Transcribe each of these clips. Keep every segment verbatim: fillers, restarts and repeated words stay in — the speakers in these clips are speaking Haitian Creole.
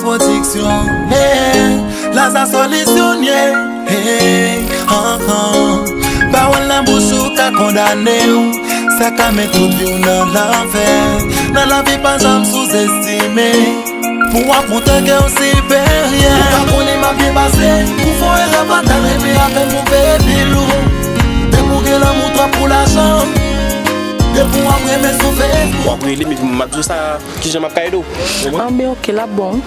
Pwodiksyon, hey, Laza Solisyon ye, hey, han, han. Pawòl nan bouch ou ka kondane w, sa ka met tout vi w nan lanfè. Nan lavi pa janm souzestime, pou w ap montre ke w siperyè. Ou pa konnen m ap byen pase, pou fè yon erè fatal, epi apèn pou peye pi lou. Depi w gen lanmou twòp pou lajan, depi w ap renmen sou Facebook. W ap rele m epi m ap di w sa, kijan m ap ka ede w. Anben, oke, l ap bon.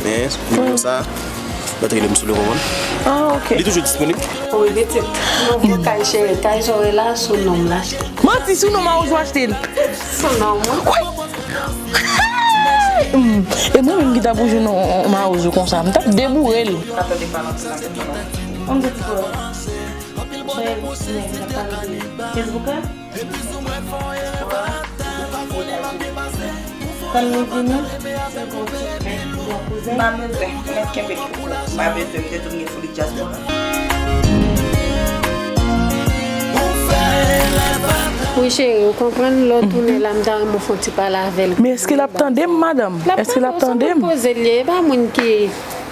Men, nimewo sa, mèt rele m sou li, konprann? Ah, ok. Li toujou disponib? Wi, pitit. Nouvo kay, cheri. Kay sa w wè la, sou non m l achte. Manti, sou non Mawozo achte l. Sou non mwen. Kwè? Hmm. E mwen menm ki t ap boujonnen yon Mawozo konsa, m t ap deboure l. Ann di ti frè. Cheri, nèg la pale de Facebook la. Tann li vini, se pou ti kouzen. M pa bezwen, mèt kenbe l pou kò. M pa bezwen, m te toujou gen fouli dyaspora. Wi, cheri, ou konprann, lè w tounen la, m ta renmen w fè yon ti pale avè l. Men èske l ap tande m, madanm? Èske l ap tande m? L ap tande w, se moun poze l ye, e pa moun ki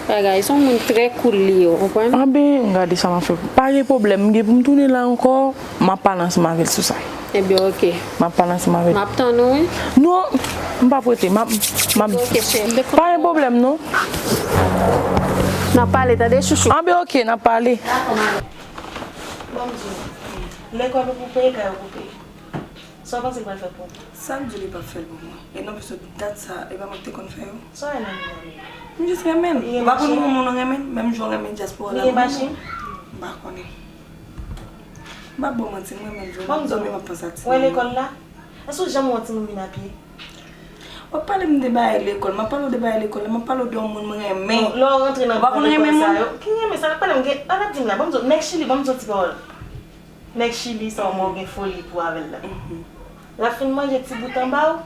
bagay, se yon moun trè cool li ye, ou konprann? Anben, gade sa m ap fè. Pa gen pwoblèm, m gen pou m tounen la ankò. M ap pale ansanm avè l sou sa. Ebyen, oke. M ap pale ansanm avè l. M ap tann ou, wi. Non, m p ap rete. M ap, m ap... Oke, cheri. Pa gen pwoblèm, non. N ap pale, tande, chouchou? Anben, oke, n ap pale. Dakò, madanm. Bon, m di w. Lekòl ou pou peye, kay ou pou peye. Sa w panse l pral fè pou ou? Sa l di w li p ap fè l pou mwen. E nan plis dat sa, e pa mwen ki te konn fè yo? Sa w wè nan men l? M jis renmen l. Ou pa konn yon moun ou renmen l, menm jan w renmen dyaspora la, ou renmen l. M pa konnen. M p ap ba w manti, m renmen l vre. M ap dòmi, m ap panse a timoun yo. Wè lekòl la? Èske w janm wè yon timoun vin a pye? W ap pale m de bagay lekòl, m ap pale w de bagay lekòl la, m ap pale w de yon moun m renmen. Bon, lè w rantre nan gran lekòl sa yo, ki renmen sa, n ap pale m gen, an ap di m la, ban m di w, nèg Chili, ban m di w ti pawòl. Nèg Chili sa w mwen gen foli pou avè l la. L ap fin manje ti bout anba w.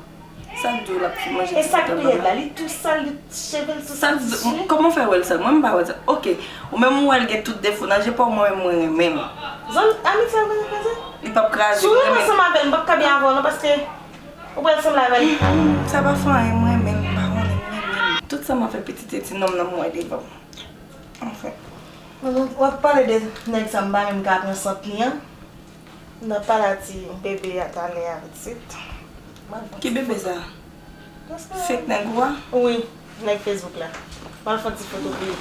Sa k di w l ap fin manje ti bout anba m? E sa k pi rèd la, li tou sal, li cheve l tou sal. Sa k di, kòman w fè wè l sal? Mwen m pa wè l sal. Oke, ou menm ou wè l gen tout defo nan je pa w, mwen menm mwen renmen l. Zòn, amitye a pral kraze? Li p ap kraze, si w renmen ansanm avè l, m p ap ka byen avè w non, paske ou pral sanble avè l. Sa pa fè anyen, mwen renmen l, m pa konnen, mwen renmen l. Tout sa m ap fè pitit e ti nonm nan m wè devan m. Anfen. W ap pale de nèg sa m pa menm ka pran sant li an. N ap pale a ti bebe a talè a pitit. Ki bebe sa? Fake nèg ou a? Wi, nèg Facebook la. M al fè ti foto pou li.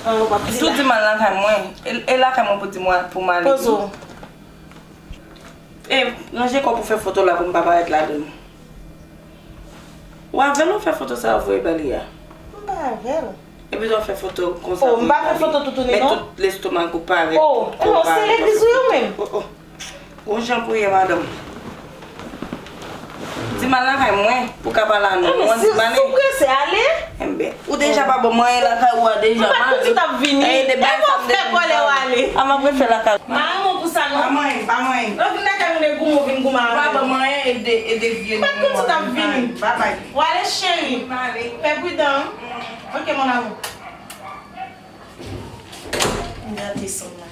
An, w ap di la. Si w di m al lakay mwen, e, e lakay mwen pou di mwen pou m ale. Poze w. E, ranje kò w pou fè foto la pou m pa parèt ladan l. Ou avè l ou fè foto sa a voye ba li a? M pa avè l. Epi w fè foto konsa pou li. Oh, m pa fè foto toutouni non. Men tout lestomak ou parèt. Oh, non, se legliz ou yo menm. Oh, oh. Gon jan pou ye, madanm. Di m al lakay mwen pou ka pale a nou. Mwen di m ale. Si w prese, ale. Enben, ou deja pa ban m anyen lakay ou a deja, m ale. Ou pa t konn si w t ap vini. E w ap fè kòlè w ale. A, m ap refè lakay. M pa renmen w pou sa non. Pa manyen, pa manyen. Lè w vin lakay moun e goumen w vin goumen avè m. Ou pa ban m anyen e de, e de vye nonm ou a. M pa t konn si w t ap vini. Babay. W ale cheri. M ale. Fè pridan. Ok, mon amour. M gate son la.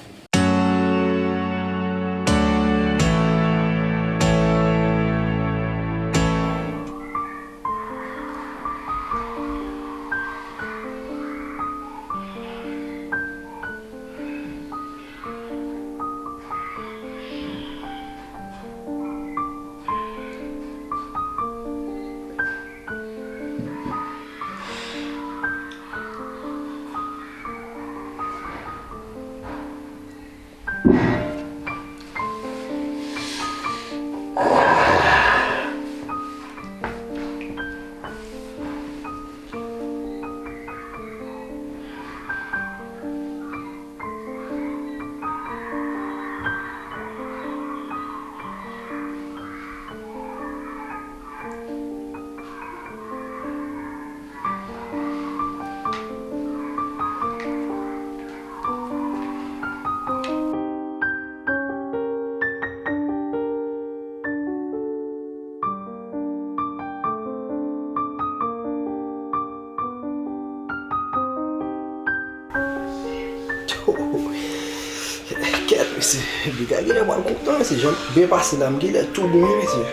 Kèt, mesye, Biga genlè pral kontan, mesye, jan l byen pase la, m genlè tou bon, wi, mesye.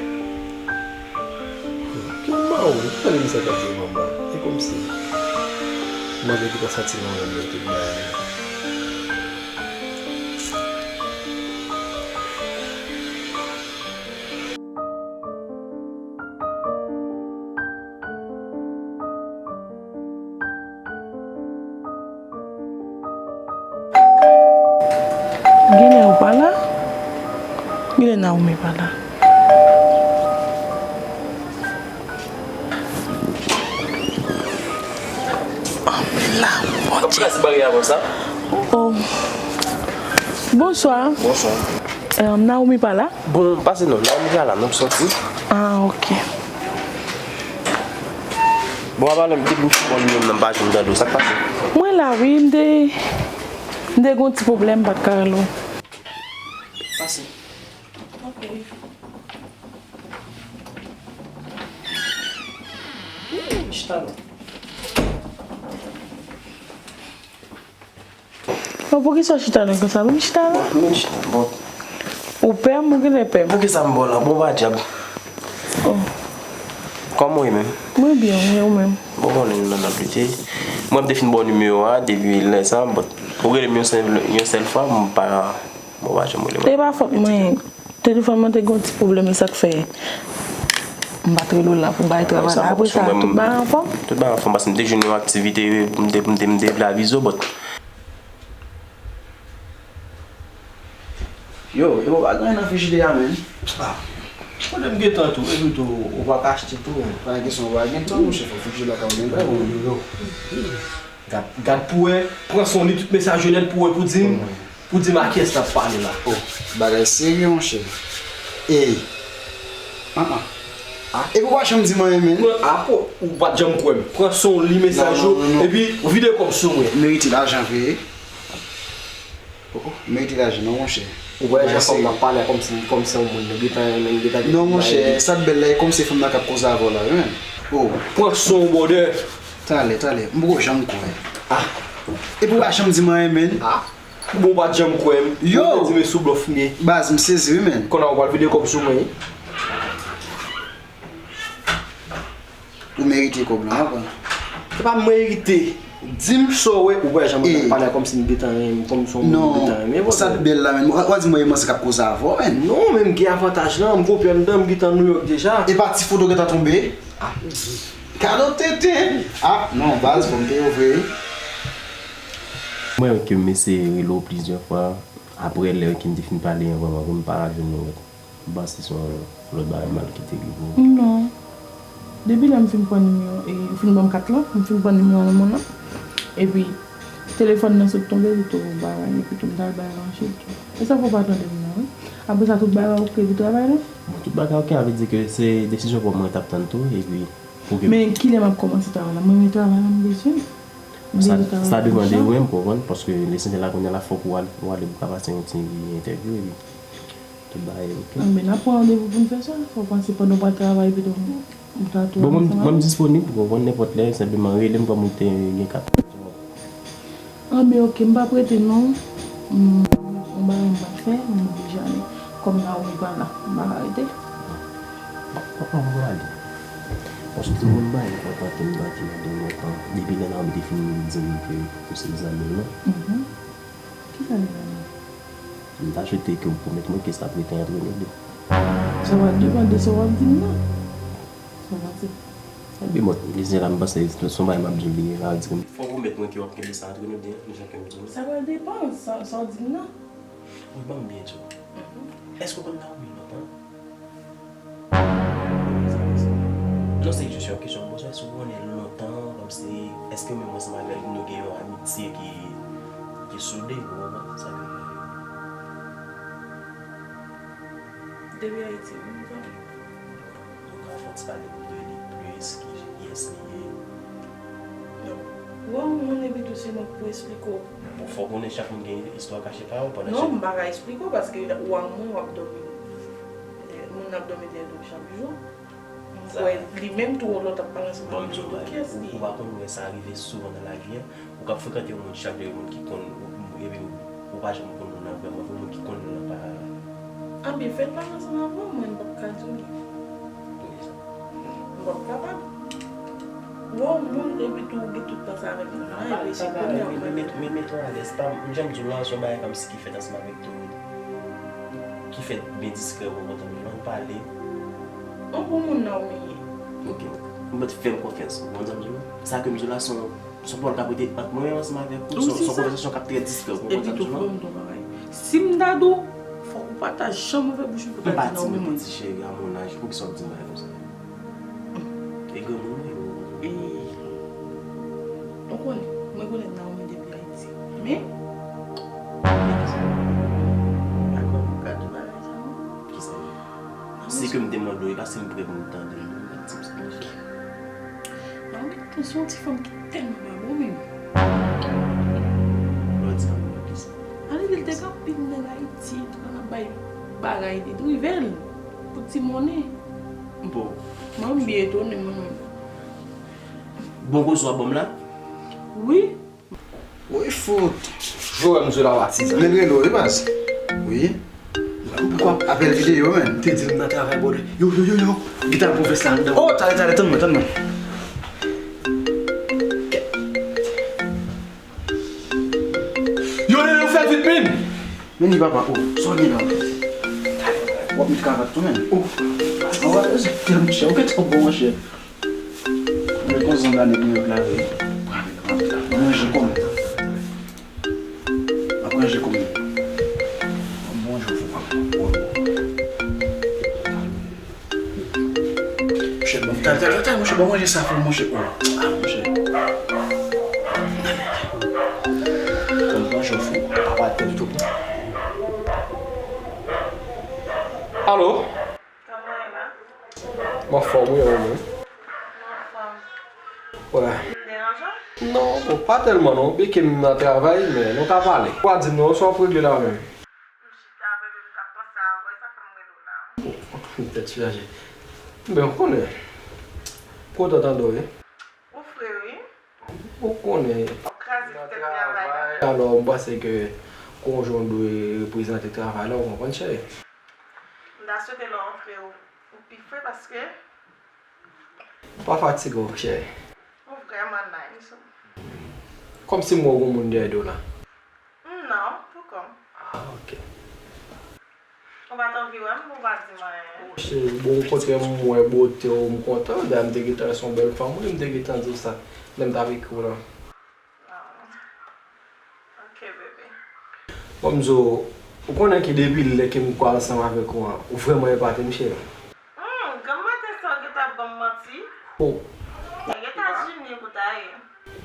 Mwen, ki tande sa k ap di manman? E kòmsi manzè ki ta santi manman nan tout bagay. Genlè ou pa la? Genlè Naomi pa la? Anmèl la, Bondye. Kase baryè a konsa. Oh. Bonswa. Bonswa. Eh, Naomi pa la? Bon, pase non, Naomi pa la, non, soti. Ah, ok. Bon, apa lè m te vin sou bò li menm nan, m pa janm tande w. Sa k pase? Mwen la, wi, m te, m te gen yon ti pwoblèm, m pa t ka rele w. Pase. Ok. Chita non. Bon, poukisa w chita la konsa? Vin chita la. Bon, vin chita, bon. Ou pè m, ou genlè pè m? Poukisa m ba w la? Bon, pa dyab. Oh. Kòman w ye menm? Mwen byen, wi, ou menm? Bon, konnen nou nan lapli te. Mwen, m te fin ba w nimewo a, depi lè sa, bon, ou rele m yon sèl, yon sèl fwa, m pa, bon, pa janm rele m. E pa fòt mwen. Telefòn mwen te gen yon ti pwoblèm, e sa k fè m pa t rele w la pou bay travay la. Apre sa, tout bagay anfòm? Tout bagay anfòm, paske m te jwenn yon aktivite, m te, m te, m te vle avize w, but. Yo, e bon, pa gen anyen nan frijidè a, menm. Ah, kote m gentan tou, epi tou, ou pa ka achte tou, pa gen kesyon, ou pa gen tan, monchè, fò frijidè la ka gen bagay, bon, yo, yo. Gad, gad pou wè, pran son li tout mesaj yo nèt pou wè, pou di m, pou di m a kiyès l ap pale la. Oh, bagay serye, monchè. Ey. Ah, ah. Ah, epi ou pa janm di m anyen, menm. Pran, ah, ou pa t janm kwè m. Pran son li mesaj yo, epi ou vide kòb sou mwen. Merite lajan vre. Oh, oh, merite lajan non, monchè. Ou wè jan fanm nan pale kòmsi, kòmsi yon moun li gentan renmen, li gentan gen. Non, monchè, sa k bèl la, e kòmsi fanm nan k ap koze avè w la, wi, menm. Oh. Pran son, brother. Talè, talè. M poko janm kwè. Ah. Epi ou pa janm di m anyen, menm. Ah. Bon, ou pa t janm kwè m. Yo! Ou te di m sou blòf m ye. Baz, m sezi, wi, menm. Kounye a ou pral vide kòb sou mwen, wi. Ou merite kòb lan, w konprann? Se pa merite. Di m sa w wè, ou wè jan manzè ap pale a kòmsi m gentan renmen, kòmsi yon moun m gentan renmen. Non, sa t bèl la, menm. W a di m wè e manzè k ap koze avè w, menm. Non, men m gen avantaj lan, m konprann anndan, m gentan Nouyòk deja. E pa ti foto gentan tonbe? Ah. Kado tenten! Ah, non, baz, fò m peye w vre, wi. Mwen wè ke m eseye rele w plizyè fwa, apre lè ke n te fin pale an vrèman vre, m pa jwenn ou. M panse se yon lòt bagay mal ki te rive w. Non. Depi lè m fin pran nimewo, e, ou fin ban m kat lan, m fin pran nimewo manman nan. Epi, telefòn nan sot tonbe, li tou bagay, epi tou m t al bay ranje tou. E sa fè w pa tande m nan, wi. Apre sa, tout bagay oke pou travay la? Bon, tout bagay oke, sa vle di ke se desizyon pa w mwen t ap tann tou, epi pou ke. Men kilè m ap kòmanse travay la? Mwen, men travay la, m bezwen. Sa, sa depande ou menm, ou konprann, paske lesansyèl la kounye a la fòk ou al, ou ale pou ka pase yon ti entèvyou, epi tout bagay oke. Anben, n ap pran randevou pou n fè sa. Fò w panse pandan w pral travay, epi tou, m ta tou. Bon, mwen, mwen m disponib, ou konprann, nenpòt lè, senpleman rele m kòm ou te gen kat. Anben, oke, m p ap rete non. M, yon bagay m p ap fè, m oblije ale. Kòm Naomi pa la, m pa ka rete. Papa, m prale. Paske se yon bagay enpòtan ke m pa te mande w lontan. Depi lè Naomi te fin di m ke ou se zanmi l lan. Mhm. Kisa li zanmi? M ta swete ke w pwomèt mwen ke sa ap rete antre nou de. Sa va depann de sa w ap di m nan. Sa w panse? Epi bon, li se la m panse se yon bagay m ap di w li, sa vle di ke. Fò w pwomèt mwen ke w ap kenbe sa antre nou de, jan ke m di w. Sa va depann sa, sa w di m nan. Wi, ban m byen di w. Mhm. Èske w konn Naomi lontan? Non, se jis yon kesyon m poze w. Èske w konnen l lontan, kòmsi, èske menm ansanm avè l, nou gen yon amitye ki, ki soude, ou konprann sa ke m pale? Depi Ayiti, wi, m konnen. Ou ka fè yon ti pale nou de li plis, ki, kiyès li ye? Bon, ou konnen epi tou se mwen k pou esplike w. Bon, fò w konnen chak moun gen istwa kache pa yo pandan. Non, m pa ka esplike w paske ou ak mwen w ap dòmi. Moun nan ap dòmi dèyè do m chak jou. M kwè li menm tou yon lòt ap pale ansanm avè m, m pa konn kiyès li ye. Ou pa konn wè sa rive souvan nan lavi a. Ou k ap frekante yon moun chak jou, yon moun ki konn ou, epi ou, ou pa janm konn moun nan vrèman, yon moun ki konn ou nan pa. Anben, fè l pale ansanm avè w, mwen m p ap ka di w li. Poukisa? M p ap kapab. Wè yon moun epi tou ou gen tout tan sa avèk moun nan, epi se kounye a ou pral. Men, men, men, men mete w alèz, pa, jan m di w lan, se yon bagay kòmsi ki fèt ansanm avèk Tony. Ki fèt byen diskrè, ou konprann, nou pale. Yon bon moun nan ou ye. Ok. Ou mèt fè m konfyans, ou konprann sa m di w lan? Sa ke m di w la, se yon, se yon pawòl k ap rete ant mwen menm ansanm avèk ou, se yon, se yon konvèsasyon k ap trè diskrè, ou konprann sa m di w lan? Epi tou, fò m di w yon bagay. Si m ta di w, fòk ou pa ta janm ouvè bouch ou pou ta di Naomi mwen. M pa ti, m piti, cheri, a mon âge, poukisa w ap di m bagay konsa? E granmoun wi. E, ou konnen, mwen konnen Naomi depi Ayiti. Men, pa kwè pou gade bagay sa non. Kisa? Si ke m te mande w, e pa si m prè pou m tande l, non, m pa t di m sa. Naomi se yon ti fanm ki tèlman pa bon menm. Lè w di sa, m wè kisa. Ann di l te gen anpil nèg Ayiti, tou konn ap bay bagay, li t rive l pou ti monnen. Bon. Mwen, m byen etone, mwen menm. Bon koze w ap ban m la? Wi. Woy fout. Jowèl m sou la patizan. Men rele w wi baz. Wi. Poukwa apèl videyo menm? Te di m nan travay bòdè. Yo, yo, yo, yo. Gita l pwofès la anndan. Oh, talè, talè, tann mwen, tann mwen. Yo, yo, yo, fè vit, min! Men li papa, oh, sa w gen la? W ap met kravat tou, men. Oh, kravat, se tèlman chè. Ou gentan bon, monchè. Mwen konn zanmi ane pou mwen plave. Manje kòm. Mwen manje kòm. Bon jou pou mwen. Monchè, bon, talè, talè, talè, monchè, bon, manje sa pou mwen, monchè. Oh, ah, monchè. Bon, bon jou pou papa tèl tou. Alo? Kòman w ye la? M anfòm wi, e ou menm? M anfòm. Wè. M deranje w? Non, bon, pa tèlman non. Byen ke m nan travay, men nou ka pale. Ou pa di m non, sa w ap regle la menm? M chita, bebe, m t ap panse avè w, e sa fè m rele w la. Tèt chaje. Ben, ou konnen. M kontan tande w, wi. Ou fre, wi. Ou konnen. Ou kraze tèt travay la. Alò, m panse ke konjwen w dwe reprezante travay la, ou konprann, cheri? M ta swete lè w antre, ou, ou pi fre paske. Pa fatige w, cheri. Ou vrèman nice, wi. Kòmsi m wè w gon moun dèyè do w la. M non, poukò m? Ah, ok. Ou pa t anvi wè m, ou pa di m anyen. Cheri, bon, okontrè, m wè bote w, m kontan. Dayè, m te gentan wè se yon bèl fanm, wi, m te gentan di w sa. Lè m t ap ekri w lan. Ah. Ok, bebe. Bon, m di w, ou konnen ke depi lè ke m kwè ansanm avèk ou an, ou vrèman epate m, cheri. Hmm, granm maten sa w gentan ap ban m manti. Oh. Nèg Etazini pou ta ye.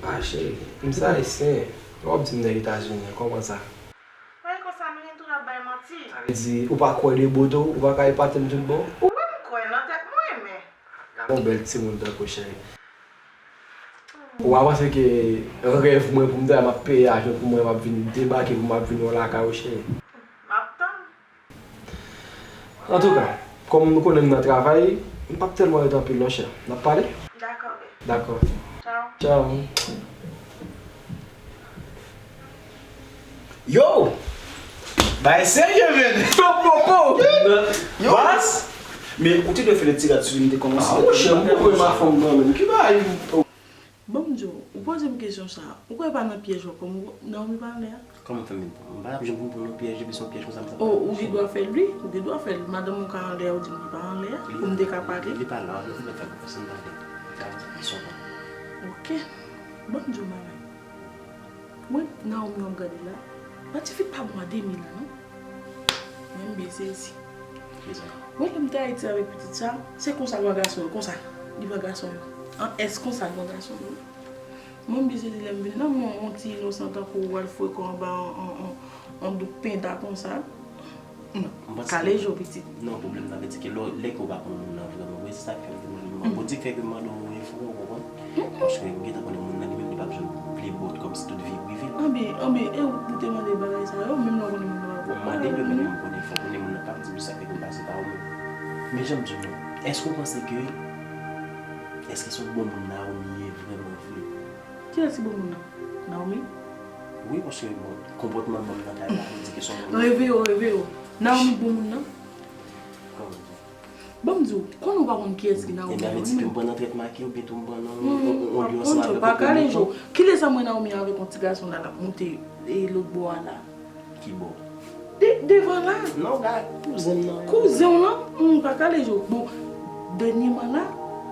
Ah, cheri, m se ayisyen. W ap di m nèg Etazini, kòman sa? Paske konsa nou gen tout ap bay manti. Sa vle di, ou pa kwè de bote w, ou pa ka epate m tout bon? Ou wè m kwè nan tèt mwen, men. Gade yon bèl timoun tankou w, cheri. Ou pa panse ke rèv mwen pou m ta m ap peye avyon pou mwen, m ap vin debake, pou m ap vin wè w lakay ou, cheri? M ap tann. Antouka, kòm nou konnen m nan travay, m p ap tèlman rete anpil non, chè. N ap pale? Dakò, bebe. Dakò. Tchaw. Tchaw. Yo! Bagay serye, men! Yo, popo! Yo! Bas! Men ou te dwe fè de ti rad sou li, m te kòmanse. Ah, monchè, m poko wè ma fanm nan, men ki bagay? Bon, m di w, ou poze m kesyon sa a. Ou kwè pa nan pyèj w ap pran m, Naomi pa anlè a? Kòman fè m, m pa t ap janm pou m pran nan pyèj, depi se yon pyèj konsa, m t ap pran. Oh, ou gen dwa fè l, wi. Ou gen dwa fè l. Madanm ou ka anlè a, ou di m li pa anlè a, pou m te ka pale. Li pa la, nou fè fè l konsa, m pale. Sa, li sòt. Ok. Bon, m di w bagay. Mwen, Naomi w ap gade la, pa ti fi pa bon a demi la, non. Mwen, m byen sezi. Kisa? Mwen, lè m te Ayiti avèk pitit sa, se konsa l wè gason yo, konsa. Li wè gason yo. An S konsa l wè gason yo. Mwen, m byen sezi lè m vin la, mwen, yon ti inosan tankou w al foure kò w anba yon, yon, yon, yon douk penta konsa. Non. Kale je w, pitit. Non, pwoblèm nan, vle di ke lè, lè ke w pa konn moun nan vrèman vre, se sa k fè m te mande w. Bondye fè ke m mande w yon enfo, ou konprann? Paske m gentan konnen moun nan, li menm, li p ap janm vle ba w kòmsi tout vi prive l. Anben, anben, e ou te mande bagay sa yo, menm lè w konnen moun nan pa bon. Mwen mande l yo, men m konnen fò w konnen moun nan p ap di m sa k fè ke m pase pa ou menm. Men jan m di w lan, èske w panse ke, èske se yon bon moun Naomi ye vrèman vre? Kiyès ki bon moun nan? Naomi? Wi, paske, bon, konpòtman l ban m nan kay la, vle di ke se yon moun. Reve w, reve w. Naomi k bon moun nan? Kòman? Bon, m di w, konnen w pa konn kiyès ki Naomi. Ebyen, vle di ke m pran nan trèt make oubyen tou m pran nan yon, yon, yon, yon lye ansanm avèk yon moun. Pa kale je w. Kilè sa m wè Naomi avèk yon ti gason la, l ap monte e lòt bò a la? Ki bò? De, devan la. Non, gade kouzen m nan. Kouzen w lan? M pa kale je w. Bon, dènyèman la,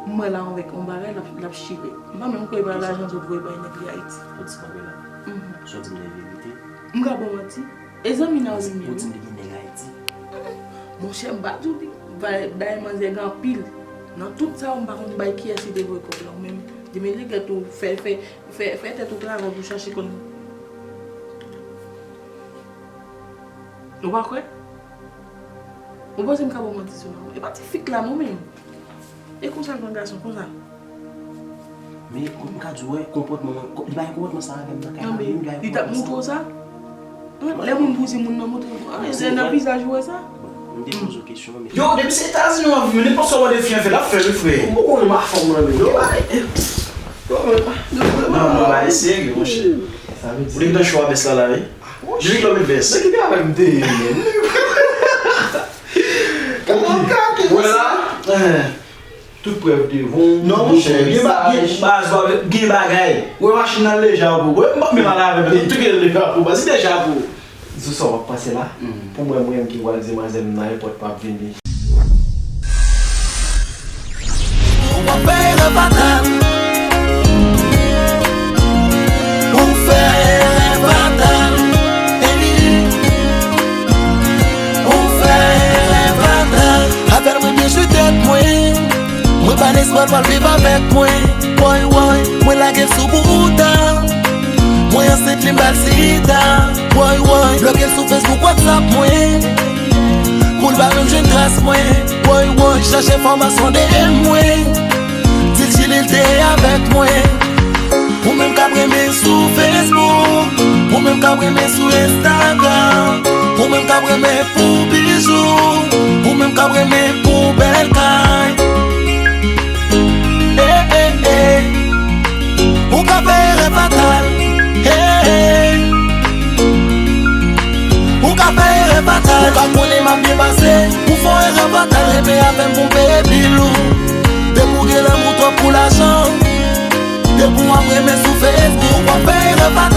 m wè l avèk yon bagay, l ap, l ap chire. M pa menm kwè e pa lajan zòt voye bay nèg li Ayiti. Ou di kanpe la. Mhm. Sa w di m nan e verite? M ka ba w manti? E zanmi Naomi li ye wi. Ou di m li gen nèg Ayiti? Monchè, m pa di w li bay, bay manzè gen anpil. Nan tout sa yo, m pa konn bay kiyès li te voye kòb la. Ou menm, demen li gèt ou fè, fè, fè, fè tèt ou travay pou chache konn. Ou pa kwè? Ou panse m ka ba w manti sou Naomi? E pa ti fik la non menm. E konsa l pran gason konsa. Men, m ka di w, wè, konpòtman, li pa gen konpòtman sa avè m nan kay la, li pa gen konpòtman sa. Li t ap montre w sa? Lè moun bouze moun nan montre w, se nan vizaj ou wè sa? Bon, m te poze w kesyon, men. Yo, depi se Etazini w ap viv, nenpòt sa w mande fi an fè, l ap fè l wi, frè. Ou konnen m afòm nan, men. Yo, bagay. Yo, men. Non, non, bagay serye, monchè. Ou te gentan cho a vès la, la, wi. Depi kilè w met vès? Se ki te avè m te ye, men. Wè la? Tout prèv devan w. Non, monchè, gen ba-, gen baz, gen bagay. Wè machin nan leja pou. Wè, m p ap menm ale avè l. Tout gen leja pou. Baz, li deja pou. Di w sa w ap panse la? Pou mwen, mwen menm ki pral di manzè m nan, nenpòt m ap vini. Ou fè erè fatal. Ou fè erè fatal. Ou fè erè fatal. Avè l mwen byen jwe tèt mwen. Mwen pa lespwa l pral viv avèk mwen. Woy, woy, mwen lage l sou bouda. Mwen ansent li m ba l sida. Woy, woy, bloke l sou Facebook, WhatsApp mwen. Pou l pa menm jwenn tras mwen. Woy, woy, chache enfòmasyon D M mwen. Di l chili l te avèk mwen. Ou menm k ap renmen sou Facebook, ou menm k ap renmen sou Instagram, ou menm k ap renmen pou bijou, ou menm k ap renmen pou bèl kay. Eh, eh, eh. Ou ka fè erè fatal. Eh, eh. Ou ka fè erè fatal. Ou ka konnen m ap byen pase. Ou fè erè fatal. Rete avè m pou m peye bil ou. Depi w gen lanmou twòp pou lajan. Depi w ap renmen sou Facebook, w ap fè erè fatal.